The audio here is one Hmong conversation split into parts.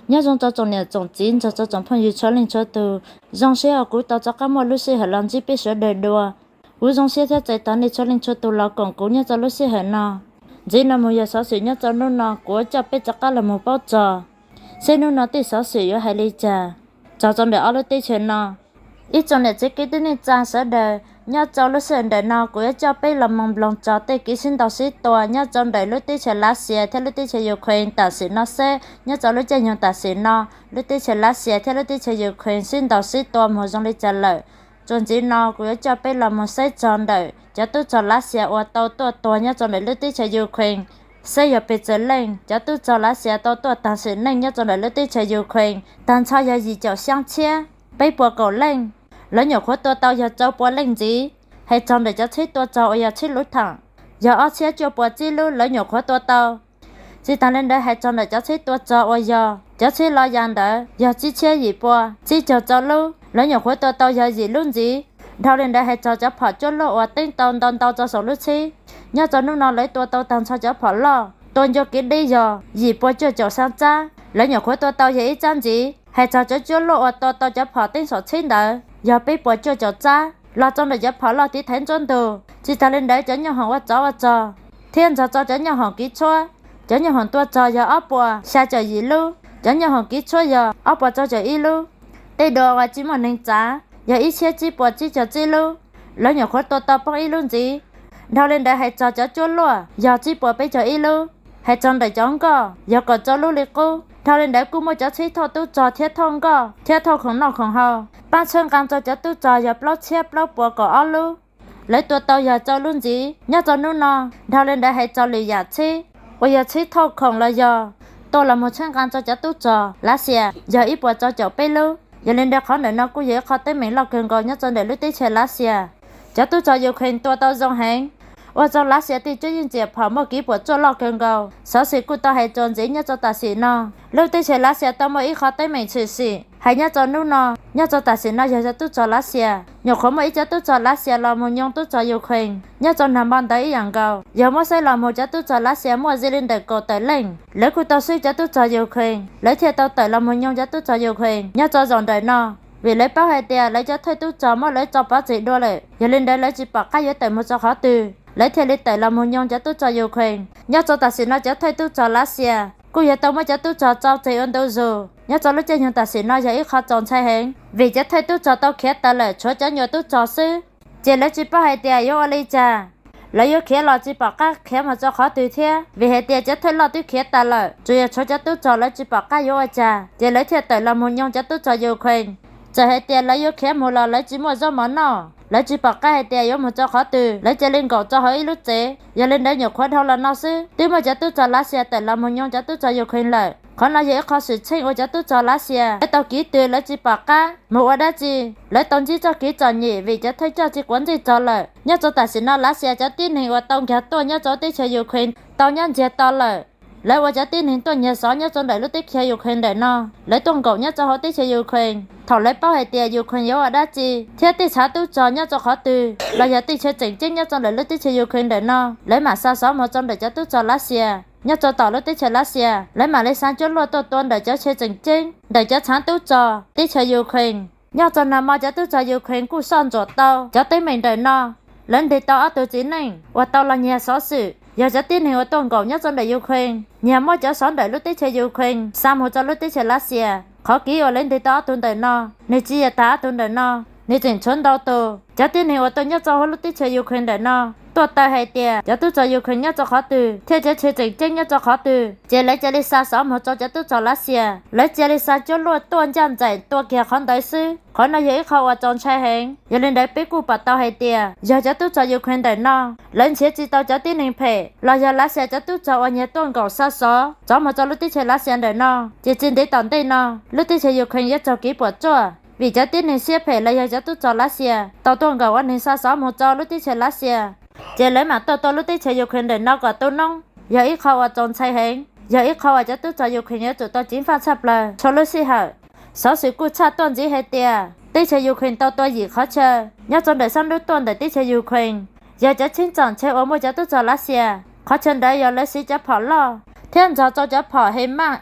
Nyob zoo rau tsoom niam tsoom txiv, nrog rau tsoom phooj ywg txhua leej txhua tus. Zoo siab uas kuv tau rov qab muaj lub sij hawm los ntsib peb sawv daws dua. Kuv zoo siab thiab txais tos nej txhua leej txhua tus los koom kuv nyob rau lub sij hawm no. Ntxiv no mus yog xov xwm nyob rau hnub no kuv yuav coj peb rov qab los mus paub txog seb hnub no tej xov xwm yuav hais li cas txog rau ntawm ob lub teb chaws no. Ib tsoom niam txiv kwv tij neej tsa sawv daws, nyob rau lub sij hawm ntawm no kuv yuav coj peb los mus mloog txog tej kev sib ntaus sib tua nyob rau ntawm lub teb chaws Lav Xias thiab lub teb chaws Ukraine tam sim no seb nyob rau lub caij nyoog tam sim no lub teb chaws Lav Xias thiab lub teb chaws Ukraine sib ntaus sib tua mus zoo li cas lawm. Txuas ntxiv no kuv yuav coj peb los mus saib txog ntawm cov tub rog Lav Xias uas tau tuaj tuag nyob rau ntawm lub teb chaws Ukraine, saib yog pes tsawg leej. Cov tub rog Lav Xias tau tuaj tag sim neej nyob rau ntawm lub teb chaws Ukraine tag nrho yog yim caum xya txhiab peb puas kaum leej. Lawv nyuam qhuav tua tau yog rau pua leej ntxiv. Hais txog ntawm cov tsheb tua rog uas yog tsheb luv tham, yog ob txhiab cuaj puas tsib lub lawv nyuam qhuav tua tau. Tsis tas li ntawd hais txog ntawm cov tsheb tua rog uas yog cov tsheb los yas ntawd yog tsib txhiab yim pua tsib caug rau lub, lawv nyuam qhuav tua tau yog yim lub ntxiv. Dhau li ntawd hais txog cov phom cuab luaj uas teeb tau ntau ntau rau saum lub tsheb, nyob rau hnub no lawv tua tau tag nrho cov phom loj tua ncua kev deb yog yim pua cuaj caum xya tsab, lawv nyuam qhuav tua tau yog ib tsab ntxiv. Hais txog cov cuab luaj uas tua tau cov phom teeb saum tsheb ntawd yog peb puas cuaj caum tsab los rau ntawm cov phom loj tiv thaiv nruab ntug. Tsis tas li ntawd cov nyoob hoom ua tsov ua rog thiab nrog rau cov nyoob hoom kev tshuab, cov nyoob hoom tua rog yog ob puas xya caum yim lub, cov nyoob hoom kev tshuab yog ob puas rau caum ib lub. Tej dua uas tsis muaj neeg tsav yog ib txhiab tsib puas tsib caug tsib lub, lawv nyuam qhuav tua tau poob ib lub ntxiv. Dhau li ntawd hais txog cov cuab luaj yog tsib puas peb caug ib lub. Hais txog ntawm cov nkoj yog kaum rau lub li qub. Dhau li ntawd kuj muaj cov tsheb thauj tub rog thiab thauj nkoj thiab thauj khoom noj khoom haus pab txhawb nqa rau cov tub rog yog plaub txhiab plaub puas kaum ob lub. Lawv tua tau yog rau lub ntxiv nyob rau hnub no. Dhau li ntawd hais txog lwm yam tsheb uas yog tsheb thauj khoom los yog tuaj los mus txhawb nqa rau cov tub rog Lav Xias yog ib puas rau caum peb lub. Yog li ntawd qhov ntawm no kuj yog ib qho teeb meem loj kawg nkaus nyob rau ntawm lub teb chaws Lav Xias. Cov tub rog Ukraine tua tau zoo heev, ua rau Lav Xias tej cuab yeej tsiam phom muaj kev puas tsuaj loj kawg nkaus. Xov xwm kuj tau hais txuas ntxiv nyob rau tam sim no, lub teb chaws Lav Xias tau muaj ib qho teeb meem tshwm sim hais nyob rau hnub no. Nyob rau tam sim no yog cov tub rog Lav Xias nyuam qhuav muaj ib cov tub rog Lav Xias los mus nyoo tub rog Ukraine nyob rau nag hmo ntawd ib yam nkaus. Yog muab saib los mus cov tub rog Lav Xias muaj ze li ntawm kaum tawm leej, lawv kuj tau swb cov tub rog Ukraine, lawv thiaj tau tawm los mus nyoo cov tub rog Ukraine nyob rau zaum ntawm no. Vim lawv paub hais tias lawv cov thawj tub rog muab lawv tso pov txwm dua lawm, yog li ntawd lawv tsis pom qab yuav tawm mus rau qhov twg, lawv thiaj li tawm los mus nyoo cov tub rog Ukraine. Nyob rau tam sim no cov thawj tub rog Lav Xias kuj yog tau muab cov tub rog tso tseg ua ntu zus. Nyob rau lub caij nyoog tam sim no yog ib qho txaus ntshai heev, vim cov thawj tub rog tau khiav tas lawm, tshuav cov nyuam tub rog xwb. Ces lawv tsis paub hais tias yuav ua li cas, lawv yuav khiav los tsis pom qab khiav mus rau qhov twg thiab, vim hais tias cov thawj loj twb khiav tas lawm, tsuas yog tshuav cov tub rog lawv tsis pom qab yuav ua cas, ces lawv thiaj tawm los mus nyoo cov tub rog Ukraine. Txawm hais tias lawv yuav khiav mus los lawv tsis muaj zaub mov noj, lawv tsis pom qab hais tias yuav mus rau qhov twg, lawv cia li nkaum rau hauv ib lub tsev. Yog li ntawd nyuam qhuav dhau los no xwb twb muaj cov tub rog Lav Xias tawm los mus nyoo cov tub rog Ukraine lawm. Qhov no yog ib qho xwm txheej uas cov tub rog Lav Xias lawv tau kiv twg lawv tsis pom qab mus ua dab tsi, lawv tau ntsib txoj kev txom nyem vim cov thawj coj tsis quav ntsej rog lawm. Nyob rau tam sim no Lav Xias cov tib neeg uas tau nkag tuaj nyob rau teb chaws Ukraine tau nyob ntsiag to lawm. Lawv ua cov tib neeg tuaj nyiag xov nyob rau ntawm lub teb chaws Ukraine ntawm no, lawv tuaj nkaum nyob rau hauv teb chaws Ukraine. Thaum lawv paub hais tias Ukraine yuav ua dab tsi thiab tej tshav tub rog nyob rau qhov twg los yog tej chaw tseem ceeb nyob rau ntawm lub teb chaws Ukraine ntawm no, lawv mam xa xov mus rau ntawm cov tub rog Lav Xias nyob rau tom lub teb chaws Lav Xias, lawv mam li xa cuab luaj tuaj tua ntawm cov chaw tseem ceeb, ntawm cov tshav tub rog teb chaws Ukraine. Nyob rau nag hmo cov tub rog Ukraine kuj soj ntsuam tau cov teeb meem ntawm no. Lawv ntes tau ob tug txiv neej uas tau los nyiag xov xwm, yog cov tib neeg uas tuaj nkaum nyob rau ntawm Ukraine nyiag muab cov xov ntawm lub teb chaws Ukraine xa mus rau lub teb chaws Lav Xias. Qhov kev uas lawv ntes tau ob tug ntawm no, nws tsis yog tas ob tug ntawm no, nws tseem tshuav ntau tus. Cov tib neeg uas tuaj nyob rau hauv lub teb chaws Ukraine ntawm no tuaj taw hais tias cov tub rog Ukraine nyob rau qhov twg thiab cov chaw tseem ceeb nyob rau qhov twg, ces lawv cia li xa xov mus rau cov tub rog Lav Xias, lawv cia li xa cuab luaj tuaj ncaj nraim tua kiag qhov ntawd xwb. Qhov no yog ib qho uas txaus ntshai heev. Yog li ntawd peb kuj pom tau hais tias yog cov tub rog Ukraine ntawm no lawv nrhiav tsis tau cov tib neeg phem los yog Lav Xias cov tub rog uas nyiag tuaj nkaum xa xov rov mus rau lub teb chaws Lav Xias ntawm no, ces tsis ntev tom ntej no lub teb chaws Ukraine yuav raug kev puas tsuaj vim cov tib neeg siab phem los yog cov tub rog Lav Xias tau tuaj nkaum ua neeg xa xov mus rau lub teb chaws Lav Xias, ces lawv mam tuaj tua lub teb chaws Ukraine ntawm no kom tu noob. Yog ib qho uas txaus ntshai heev, yog ib qho uas cov tub rog Ukraine yuav tsum tau ceev faj tshaj plaws txhua lub sij hawm. Xov xwm kuj tshaj tuaj ntxiv hais tias teb chaws Ukraine tau tua yim qhov chaw nyob rau ntawm sab nruab tuaj ntawm teb chaws Ukraine, yog cov cheeb tsam chaw uas muaj cov tub rog Lav Xias. Qhov chaw ntawd yog lawv siv cov phom loj thiab nrog rau cov phom HIMARS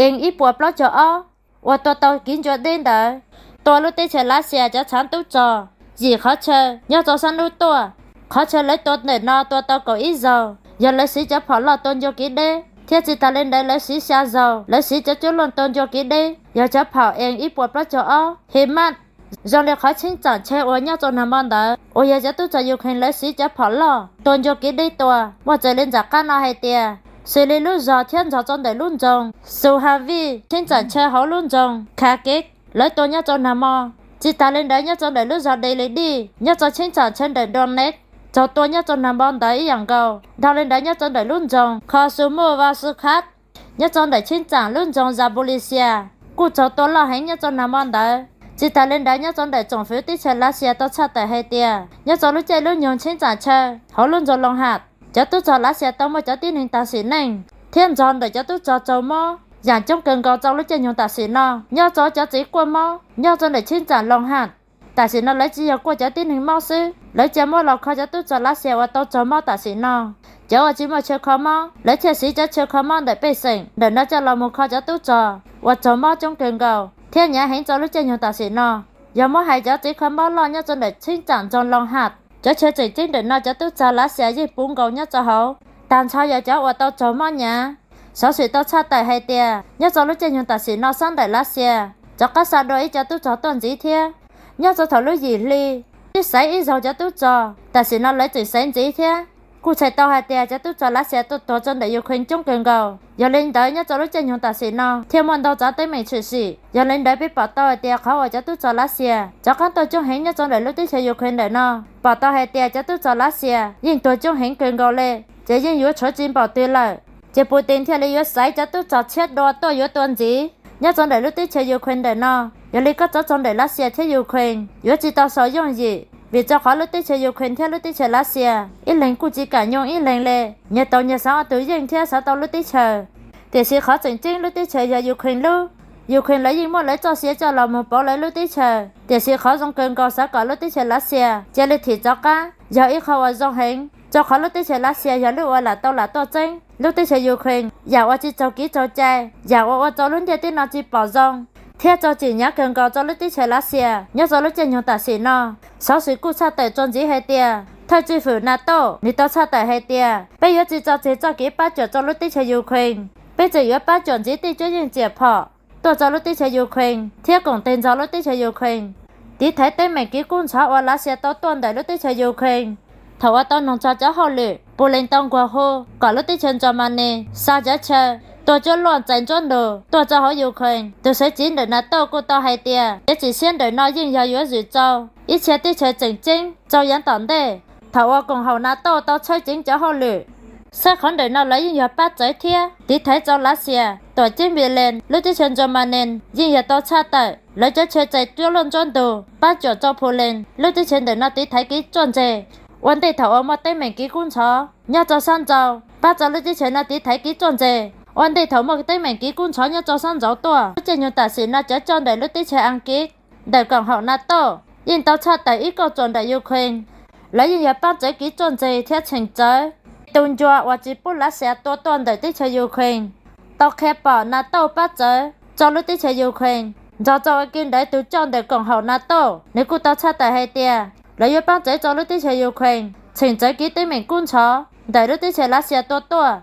ees ib puas plaub caug ob uas tua tau kiv ncua deb ntawd, tua lub teb chaws Lav Xias cov tshav tub rog yim qhov chaw nyob rau sab hnub tuaj. Qhov chaw lawv tua ntawm no tua tau kaum ib zaug, yog lawv siv cov phom loj tua ncua kiv deb, thiab tsis tas li ntawd lawv siv xya zaug lawv siv cov cuab luaj tua ncua kiv deb, yog cov phom ees ib puas plaub caug ob HIMARS. Zoo li qhov cheeb tsam chaw uas nyob rau nag hmo ntawd uas yog cov tub rog Ukraine lawv siv cov phom loj tua ncua kiv deb tua, muaj txawm li nram qab no hais tias, xws li lub zos thiab nrog rau ntawm lub nroog Suhavik, cheeb tsam chaw hauv lub nroog Kharkiv, lawv tua nyob rau nag hmo. Tsis tas li ntawd nyob rau ntawm lub zos Delidik nyob rau cheeb tsam chaw ntawm Donetsk, raug tua nyob rau nag hmo ntawd ib yam nkaus. Dhau li ntawd nyob rau ntawm lub nroog Khosumov Vasukhav, nyob rau ntawm cheeb tsam lub nroog Zaporizhzhia, kuj raug tua loj heev nyob rau nag hmo ntawd. Tsis tas li ntawd nyob rau ntawm tsoom fwv teb chaws Lav Xias tau tshaj tawm hais tias nyob rau lub caij lub nyoog cheeb tsam chaw hauv lub nroog Luhansk, cov tub rog Lav Xias tau muaj cov tib neeg tag sim neej thiab nrog ntawm cov tub rog raug mob yam coob kawg nkaus rau lub caij nyoog tam sim no. Nyob rau cov tsev kuaj mob nyob rau ntawm cheeb tsam Luhansk, tam sim no lawv tsis yog kuaj cov tib neeg mob xwb, lawv cia muab los kho cov tub rog Lav Xias uas tau raug mob tam sim no. Cov uas tsis muaj chaw kho mob lawv thiaj siv cov chaw kho mob ntawm pej xeem ntawm no coj los mus kho cov tub rog uas raug mob coob kawg nkaus thiab hnyav heev rau lub caij nyoog tam sim no. Yog muab hais cov tsev kho mob loj nyob rau ntawm cheeb tsam nroog Luhansk, cov chaw tseem ceeb ntawm no cov tub rog Lav Xias yeej puv nkaus nyob rau hauv, tag nrho yog cov uas tau raug mob hnyav. Xov xwm tau tshaj tawm hais tias nyob rau lub caij nyoog tam sim no sab ntawm Lav Xias rov qab xa dua ib co tub rog tuaj ntxiv thiab. Nyob rau thaum lub yim hli twb xaiv ib zaug cov tub rog, tam sim no lawv tseem xaiv ntxiv thiab. Kuj txhais tau hais tias cov tub rog Lav Xias tuaj tuag rau ntawm Ukraine coob kawg nkaus, yog li ntawd nyob rau lub caij nyoog tam sim no thiaj muaj ntau tsav teeb meem tshwm sim. Yog li ntawd peb pom tau hais tias qhov uas cov tub rog Lav Xias rov qab tuaj coob heev nyob rau ntawm lub teb chaws Ukraine ntawm no, pom tau hais tias cov tub rog Lav Xias yeej tuag coob heev kawg nkaus li, ces yeej yuav tshuav tsis npaum twg lawm. Ces Putin thiaj li yuav xaiv cov tub rog tshiab dua tuaj yuav tua ntxiv nyob rau ntawm lub teb chaws Ukraine ntawm no. Yog li koj txov rau ntawm Lav Xias thiab Ukraine yuav tsis tau xaus yooj yim, vim rau qhov lub teb chaws Ukraine thiab lub teb chaws Lav Xias ib leeg kuj tsis kam nyoog ib leeg li, nyias tau nyias xav ua tus yeej thiab xav tau lub teb chaws. Tiam sis qhov tseem ceeb lub teb chaws yog Ukraine lub. Ukraine lawv yeej muaj lawv txoj sia coj los mus pauv lawv lub teb chaws, tiam sis qhov zoo kawg nkaus xav kom lub teb chaws Lav Xias cia li thim rov qab yog ib qho uas zoo heev, rau qhov lub teb chaws Lav Xias yog lub uas lam tau lam tuaj txeeb lub teb chaws Ukraine yam uas tsis raug kev tsaug cai, yam uas ua rau lub ntiaj teb no tsis pom zoo thiab txaus tsim hnyav kawg nkaus rau lub teb chaws Lav Xias nyob rau lub caij nyoog tam sim no. Xov xwm kuj tshaj tawm txuas ntxiv hais tias thawj tswj hwm NATO nws tau tshaj tawm hais tias peb yuav tsis tso tseg txoj kev pab cuam rau lub teb chaws Ukraine. Peb tseem yuav pab cuam ntxiv tej cuab yeej riam phom tuaj rau lub teb chaws Ukraine thiab koom tes nrog lub teb chaws Ukraine tiv thaiv teeb meem kev kub ntxhov uas Lav Xias tau tuaj ntawm lub teb chaws Ukraine. Thaum uas tau noog txog cov hauj lwm, Putin tau nquag hu kom lub teb chaws Germany xa cov chaw tua cuab luaj txais nruab ntug tuaj rau hauv Ukraine. Tus xeev txiv ntawm NATO kuj tau hais tias kev tsim siab ntawm no yeej yog yuav zwm rau ib txhia teb chaws tseem ceeb rau yav tom ntej. Thaum uas koom haum NATO tau tshawb ceev cov hauj lwm, saib qhov ntawm no lawv yeej yog pab txawv thiab tiv thaiv rau Lav Xias. Tuam ceeb Berlin lub teb chaws Germany yeej yog tau tshaj tawm lawv cov chaw txais cuab luaj nruab ntug pab cuam rau Putin lub teb chaws ntawm no tiv thaiv kev ruaj ntseg ua ntej thaum uas muaj teeb meem kev kub ntxhov nyob rau sab nraud, pab rau lub teb chaws no tiv thaiv kev ruaj ntseg ua ntej thaum muaj teeb meem kev kub ntxhov nyob rau sab nraud tuaj. Lub caij nyoog tam sim no cov coj ntawm lub teb chaws Askiv ntawm koom haum NATO yeej tau tshaj tawm ib kauj ruam ntawm Ukraine. Lawv yeej yog pab txawv kev ruaj ntseg thiab txheem txawv tus ncua uas tsis pub Lav Xias tua tuaj ntawm teb chaws Ukraine. Tau qhia pom NATO pab txawv rau lub teb chaws Ukraine. Nrog rau ua ke ntawd tus coj ntawm koom haum NATO nws kuj tau tshaj tawm hais tias lawv yuav pab txawv rau lub teb chaws Ukraine txheem txawv kev teeb meem kub ntxhov ntawm lub teb chaws Lav Xias tua tuaj.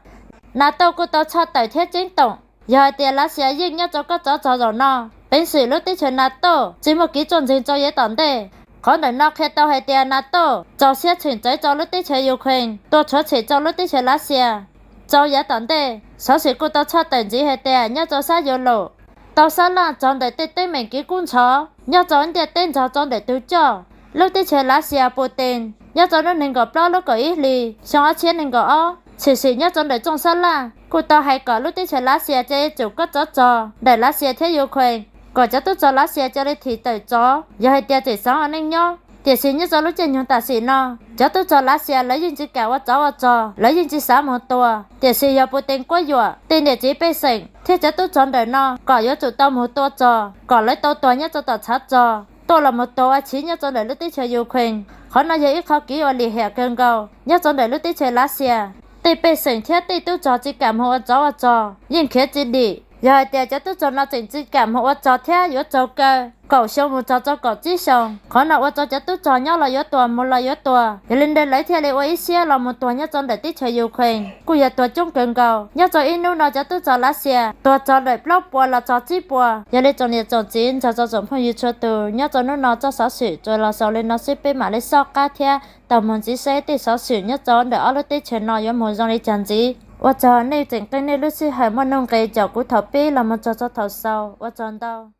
NATO kuj tau tshaj tawm thiab ceeb toom, yog hais tias Lav Xias yeej nyob rau kob tsov rog zaum no, peev xwm lub teb chaws NATO tsis muaj kev ruaj ntseg rau yav tom ntej. Qhov ntawm no qhia tau hais tias NATO rau siab txheem txawv rau lub teb chaws Ukraine, tua rhuav tshem rau lub teb chaws Lav Xias rau yav tom ntej. Xov xwm kuj tau tshaj tawm ntxiv hais tias nyob rau sab Yus Lus tau sab laj raug ntawm tej teeb meem kev kub ntxhov nyob rau ntiaj teb nrog rau ntawm tus coj lub teb chaws Lav Xias Putin nyob rau hnub nees nkaum plaub lub kaum ib hlis xyoo ob txhiab nees nkaum ob. Tshwm sim nyob rau ntawm tsooj sab laj kuj tau hais kom lub teb chaws Lav Xias cia li tsum kob tsov rog ntawm Lav Xias thiab Ukraine, kom cov tub rog Lav Xias cia li thim tawm tsov yog hais tias tseem xav ua neej nyob. Tiam sis nyob rau lub caij nyoog tam sim no, cov tub rog Lav Xias lawv yeej tsis kam ua tsov ua rog, lawv yeej tsis xav mus tua. Tiam sis yog Putin quab yuam tej niam txiv pej xeem thiab cov tub rog ntawm no kom yuav tsum tau mus tua rog kom lawv tau tuag nyob rau tom tshav rog, tuaj los mus tuag ua chiv nyob rau ntawm lub teb chaws Ukraine. Qhov no yog ib qho kev ua lim hiam kawg nkaus nyob rau ntawm lub teb chaws Lav Xias. Tej pej xeem thiab tej tub rog tsis kam mus ua tsov ua rog yeej khiav tsis dim, Yog hais tias cov tub rog no tseem txi kam mus ua tsov thiab yuav raug kaw kaum xyoo mus txog rau kaum tsib xyoos, qhov no ua rau cov tub rog nyob los yuav tuag mus los yuav tuag, yog li ntawd lawv thiaj li ua ib siab los mus tuag nyob rau ntawm teb chaws Ukraine kuj yog tuag coob kawg nkaus. Nyob rau ib hnub no cov tub rog Lav Xias tuag rau ntawm plaub puas los txog tsib puas. Yog li tsoom niam tsoom txiv nrog rau tsoom phooj ywg txhua tus, nyob rau hnub no txoj xov xwm tsuas los xaus li no xwb, peb mam li soj qab thiab tau mus ntxiv saib tej xov xwm nyob rau ntawm ob lub teb chaws no yuav mus zoo li cas ntxiv. Ua tsaug nej tseem qee nej lub sij hawm muaj nuj nqis caum kuv thaum pib los mus txog rau thaum xaus. Ua tsaug ntau.